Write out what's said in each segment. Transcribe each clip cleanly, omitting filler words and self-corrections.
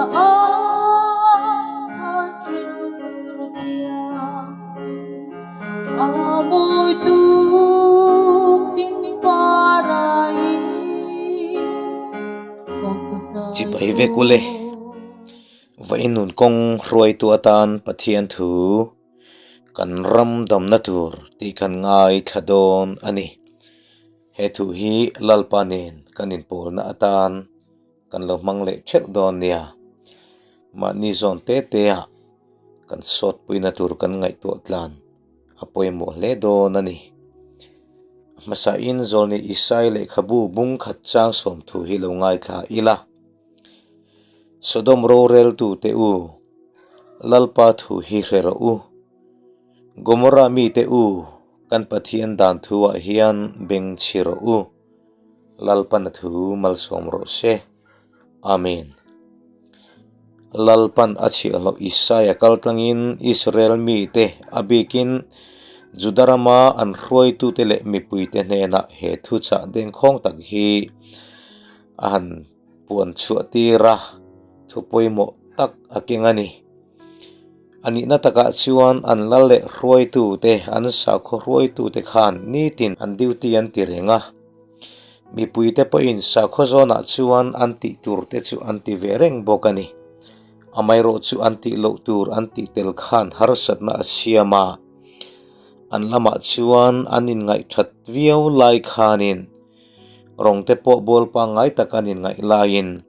Na ai khan rilru thianghlim a mawi tuk tin parai fak zai Chibai vek ule. Vawiin nun kawng hruaitu atan Pathian thu kan ram damna tur tih kan ngaithla dawn a ni. He thu hi Lalpa nen kan inpawlna atan kan lo hmang leh theuh dawn nia. Mahni zawn te te ah kan sawt puina tur kan ngaihtuah tlan a pawimawh hle dawn a ni. A hmasain Zawlni Isai lehkhabu bung khat chang sawm thu hi lo ngaithla ila. Sodom roreltu te u, Lalpa thu hi hre rawh u. Gomorrah mite u, kan Pathian dan thu ah hian beng chhi rawh u. Lalpan a thu malsawm rawh se. Amen. Lalpan a chhiahhlawh Isaia kal tlangin Israel mite, a bikin Juda rama an hruaitute leh mipuite hnenah he thuchah dengkhawng tak hi a han puan chhuah tir a, thu pawimawh tak a keng a ni. A nihna takah chuan an lal leh hruaitute, an sakhaw hruaitute khan nitin an duty an ti reng a. Mipuite pawhin sakhaw zawnah chuan an tih tur te chu an ti ve reng bawk a ni. Amaherawhchu an tih loh tur an tih tel khan harsatna a siam a. An lamah chuan an inngaih that viau lai khanin rawng te pawh bual pangngai tak an inngaih laiin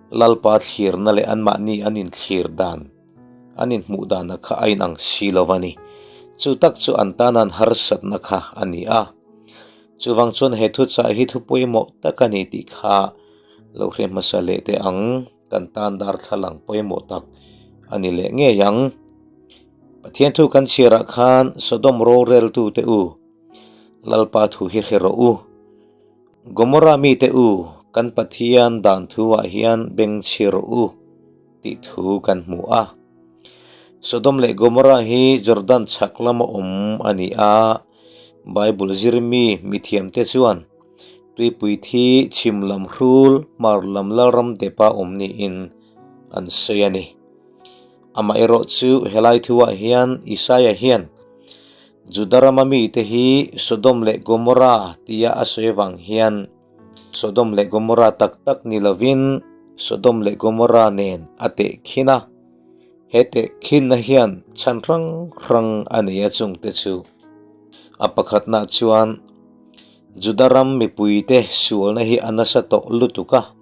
Lalpa thlirna leh anmahni an inthlir dan an inhmuh dana kha a inang si lo a ni. Chu tak chu an tan an harsatna kha a ni a. Chuvang chuan he thuchah hi thu pawimawh tak a ni tih kha lo hre hmasa leh teh ang. Kan tan darthlalang pawimawh tak a ni leh ngei ang. Pathian thu kan chhiarah khan Sodom roreltute u, Lalpa thu hi hre rawh u. Gomorrah mite u, kan Pathian dan thuah hian beng chhi rawh u. tih thu kan hmu a. Sodom leh Gomorrah hi Jordan chhak lama awm a ni a, Bible zirmi mithiamte chuan tuipui thi chhim lam hrul hmar lam lalram depa awm niin an sawi a ni. Amaherawh chu helai thuah hian Isaia hian Juda rama mite hi Sodom leh Gomorrah tia a sawi avang hian Sodom leh Gomorrah tak tak ni lovin Sodom leh Gomorrah nen a tehkhin a. He tehkhinna hian chhan hrang hrang a nei a chungte chu. A pakhatna chuan Juda ram mipuite sualna hi a nasa tawh lutuk a.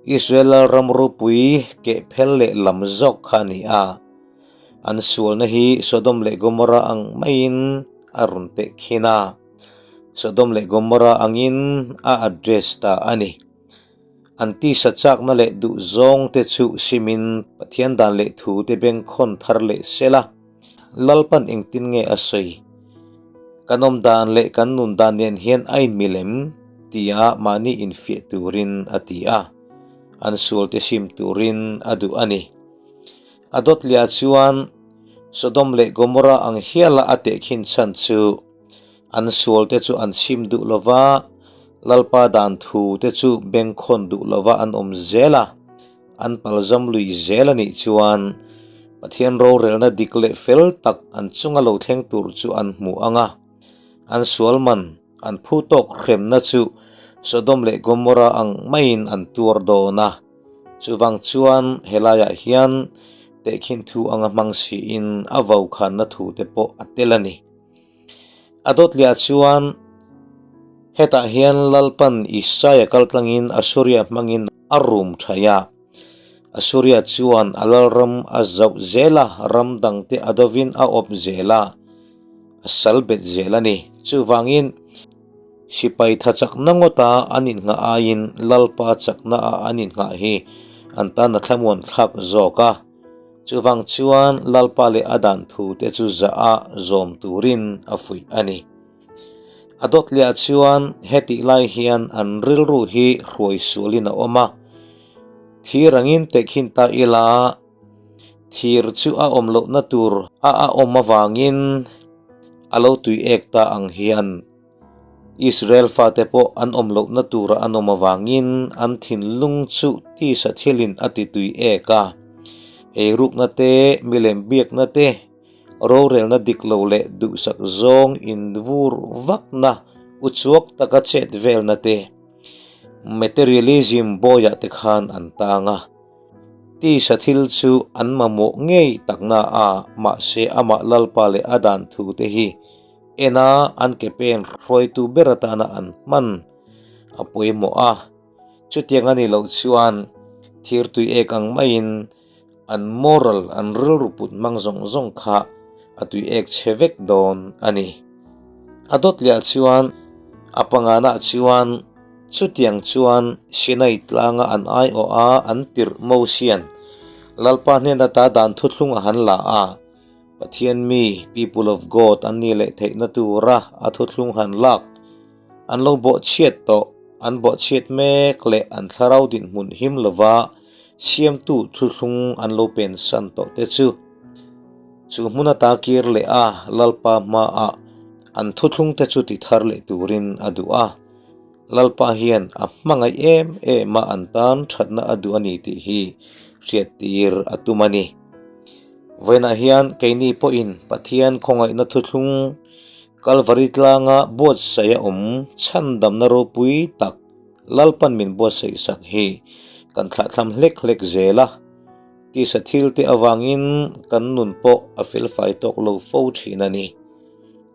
Israel lalram ropui keh phel leh lam zawk kha a ni a. An sualna hi Sodom leh Gomorrah ang maiin a rawn tehkhin a. Sodom leh Gomorrah angin a address ta a ni. An tisa chakna leh duhzawng te chu simin Pathian dan leh thu te bengkhawn thar leh sela, Lalpan engtin nge a sawi? Kan awm dan leh kan nun dan nen hian a inmil em? tia mahni infiah turin a ti a, an sual te sim turin a duh a ni. A dawt liah chuan Sodom leh Gomorrah ang hiala a tehkhin chhan chu An sualte chu an chhim duh lo va, Lalpa dan thu te chu bengkhawn duh lo va an awm zel a, an palzam lui zel a nih chuan Pathian rorelna dik leh fel tak an chunga lo thleng tur chu an hmu ang a, an sual man an phu tawk hremna chu Sodom leh Gomorrah ang maiin an tuar dawn a. Chuvang chuan helaiah hian tehkhin thu anga hmang siin a vokhanna thu te pawh a tel a ni. A dawtliah chuan hetah hian Lalpan Isaia kaltlangin Asuria hmangin a rum thaih a. Asuria chuan a lalram a zauh zel a, ram dangte a dovin a awp zel a, a sal bet zel a ni. Chuvangin sipai tha chakna ngawta an innghah aiin Lalpa chaknaah an innghah hi an tan a thlamuan thlak zawk a. Chuvang chuan Lalpa leh a dan thute chu zah a zawm turin a fuih a ni. A dawtliah chuan hetih lai hian an rilru hi hruai sualin a awm a, thir angin tehkhin ta ila thir chu a awm lohna tur a a awm avangin a lo tui ek ta ang hian. Israel fate pawh an awm lohna tura an awm avangin an thinlung chu tisa thilin a ti tui ek a. Eirukna te, milem biakna te, rorelna dik lo leh duhsak zawng invur vakna uchuak taka chet velna te, materialism bawiah te khan an tang a. Tisa thil chu an mamawh ngei takna a, mahse amah Lalpa leh a dan thu te hi ena an ke pen hruaitu ber atana an hman a pawimawh a. Chutiang a nih loh chuan thir tui ek ang maiin an moral, an rilru put hmang zawng zawng kha a tui ek chhe vek dawn a ni. A dawt leh ah chuan a panganah chuan chutiang chuan Sinai tlanga an aiawh a an tirh Mosian Lalpa hnen ata dan thuthlung a han la a, Pathian mi, people of God, an nih leh theihna tura a thuthlung han lak an lo bawhchhiat tawh, an bawhchhiat mek leh an thlarau dinhmun him lova siamtu thuthlung an lo pensan tawh te chu chu hmun ata kir leh a Lalpa hmaah an thuthlung te chu ti thar leh turin a duh a. Lalpa hian a hmangaih em em a an tan thatna a duh a ni tih hi hriattir a tum a ni. Vawiinah hian keini pawhin Pathian khawngaihna thuthlung Kalvari tlanga buatsaih a awm chhandamna ropui tak Lalpan min buatsaih sak hi kan thlahthlam hlek hlek zel a, tisa thil te avangin kan nun pawh a felfai tawk lo fo thin a ni.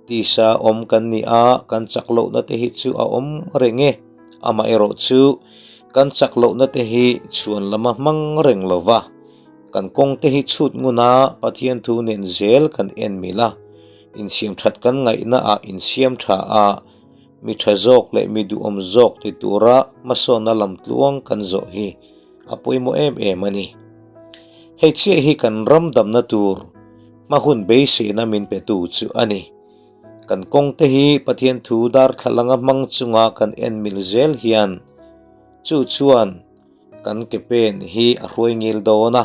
Tisa awm kan ni a, kan chak lohna te hi chu a awm reng e. Amaherawhchu, kan chak lohna te hi chhuan lama hmang reng lo va, kan kawng te hi chhut ngun a, Pathian thu nen zel kan en mil a, insiam that kan ngaihna ah insiam tha a, mi tha zawk leh mi duhawm zawk ti tura hmasawnna lam tluang kan zawh hi a pawimawh em em a ni. Hei chiah hi kan ram damna tur hma hun beiseina min petu chu a ni. Kan kawng te hi Pathian thu darthlalanga hmang chunga kan en mil zel hian chu chuan kan ke pen hi a hruai ngil dawn a,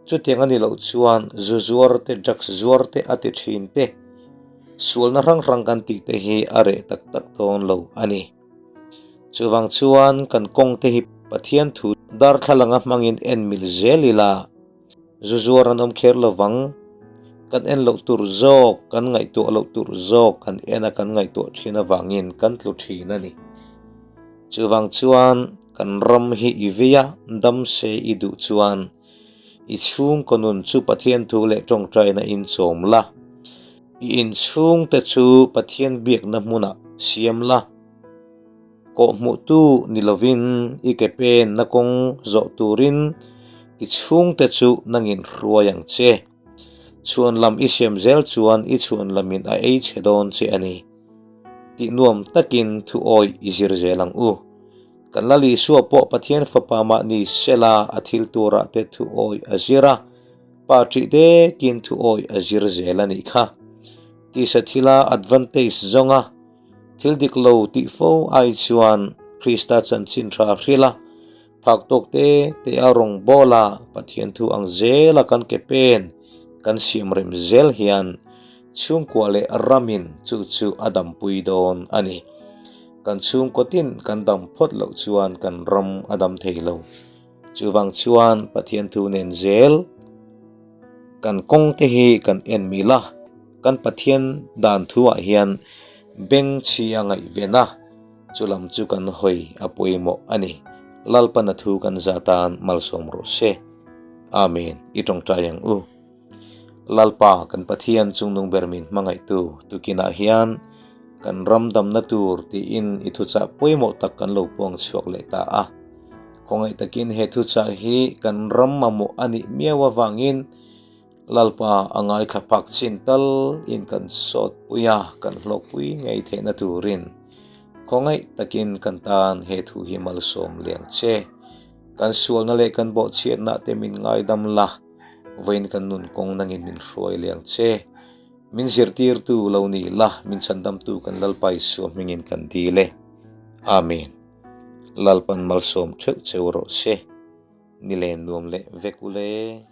chutiang a ni loh chuan zu zuar te, drugs zuar te a ti thin te, sualna hrang hrang kan tih te hi a reh tak tak dawn lo a ni. Chuvang chuan kan kawng te hi Pathian thu darthlalanga hmangin en mil zel ila, Zu zuar an awm kher lovang. Kan en loh tur zawk, kan ngaihtuah loh tur zawk kan en a kan ngaihtuah thin avangin kan tlu thin a ni. Chuvang chuan kan ram hi i vei a, dam se i duh chuan i chhungkaw nun chu Pathian thu leh tawngtaina in chawm la, i inchhungte chu Pathian biakna hmunah siam la. Kawhhmuhtu ni lovin i ke penna kawng zawh turin i chhungte chu nangin hruai ang che. Chhuan lam i siam zel chuan i chhuan lamin a ei chhe dawn che a ni. Tih nuam takin thu awih i zir zel ang u. Kan Lal Isua pawh Pathian Fapa mahni sela a thil turah te thu awih a zir a, Pa ṭih dekin thu awih a zir zel a nih kha. Tisa thila advantage zawnga Thil dik lo tih fo ai chuan Krista chanchin tha hrilh a, phak tawk te te a rawn bawl a, Pathian thu ang zela kan ke pen kan siam rem zel hian chhungkua leh ramin chu chu a dampui dawn a ni. Kan chhungkaw tin kan dam phawt loh chuan kan ram a dam thei lo. Chuvang chuan Pathian thu nen zel kan kawng te hi kan en mil a. Kan Pathian dan thuah hian beng chhi a ngaihven a, chu lam chu kan hawi a pawimawh a ni. Lalpan a thu kan zah tan malsawm rawh se. Amen. I tawngtai ang u. Lalpa kan Pathian chungnung ber min hmangaihtu tukinah hian kan ram damna tur tiin i thuchah pawimawh tak kan lo puang chhuak leh ta a. Khawngaih takin he thuchah hi kan ram mamawh a nih miau avangin Lalpa a ngaithla phak chin tal in kan sawt pui a, kan hlawhpui ngei theihna turin khawngaih takin kan tan he thu hi malsawm liang che. Kan sualna leh kan bawhchhiatna te min ngaidam la, vawiin kan nun kawng nangin min hruai liang che. Min zirtirtu lo ni la, min chhandamtu kan Lalpa Isua hmingin kan dil e. Amen. Lalpan malsawm theuh cheu rawh se. Ni len nuam leh vek ule.